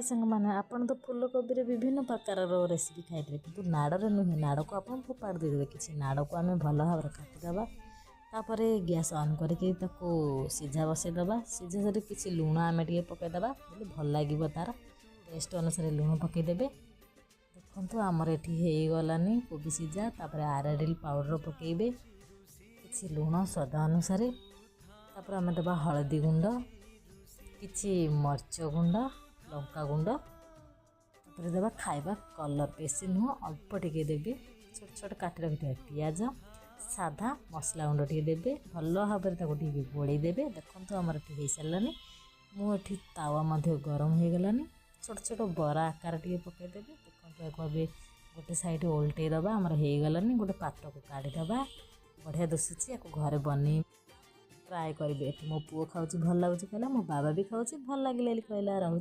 ହାଏ ସାଙ୍ଗମାନେ, ଆପଣ ତ ଫୁଲକୋବିରେ ବିଭିନ୍ନ ପ୍ରକାରର ରେସିପି ଖାଇଥିବେ, କିନ୍ତୁ ନାଡ଼ରେ ନୁହେଁ। ନାଡ଼କୁ ଆପଣ ଫୋପାଡ଼ି ଦେଇଦେବେ। କିଛି ନାଡ଼କୁ ଆମେ ଭଲ ଭାବରେ କାଟିଦେବା। ତାପରେ ଗ୍ୟାସ୍ ଅନ୍ କରିକି ତାକୁ ସିଝା ବସେଇଦେବା। ସିଝା ସାରି କିଛି ଲୁଣ ଆମେ ଟିକେ ପକାଇଦେବା ବୋଲେ ଭଲ ଲାଗିବ। ତା'ର ଟେଷ୍ଟ ଅନୁସାରେ ଲୁଣ ପକାଇଦେବେ। ଦେଖନ୍ତୁ, ଆମର ଏଠି ହେଇଗଲାନି କୋବି ସିଝା। ତାପରେ ଆରାଡ଼ିଲ ପାଉଡ଼ର ପକାଇବେ, କିଛି ଲୁଣ ସ୍ୱାଦ ଅନୁସାରେ। ତାପରେ ଆମେ ଦେବା ହଳଦୀ ଗୁଣ୍ଡ, କିଛି ମରିଚ ଗୁଣ୍ଡ, ଲଙ୍କା ଗୁଣ୍ଡ। ତାପରେ ଦେବା ଖାଇବା କଲର୍, ବେଶୀ ନୁହଁ, ଅଳ୍ପ ଟିକେ ଦେବେ। ଛୋଟ ଛୋଟ କାଟି ରଖିଥିବା ପିଆଜ, ସାଧା ମସଲା ଗୁଣ୍ଡ ଟିକେ ଦେବେ। ଭଲ ଭାବରେ ତାକୁ ଟିକେ ଗୋଳେଇ ଦେବେ। ଦେଖନ୍ତୁ, ଆମର ଏଠି ହେଇସାରିଲାନି। ମୁଁ ଏଠି ତାୱା ମଧ୍ୟ ଗରମ ହେଇଗଲାନି। ଛୋଟ ଛୋଟ ବରା ଆକାର ଟିକେ ପକାଇଦେବେ। ଦେଖନ୍ତୁ, ଏହାକୁ ଏବେ ଗୋଟେ ସାଇଡ଼୍ ଓଲଟେଇ ଦେବା। ଆମର ହେଇଗଲାନି, ଗୋଟେ ପାତ୍ରକୁ କାଢ଼ିଦେବା। ବଢ଼ିଆ ଦିଶୁଛି। ୟାକୁ ଘରେ ବନେଇ ଟ୍ରାଏ କରିବେ। ଏଠି ମୋ ପୁଅ ଖାଉଛି, ଭଲ ଲାଗୁଛି କହିଲା। ମୋ ବାବା ବି ଖାଉଛି, ଭଲ ଲାଗିଲା ବୋଲି କହିଲା। ରହୁଛି।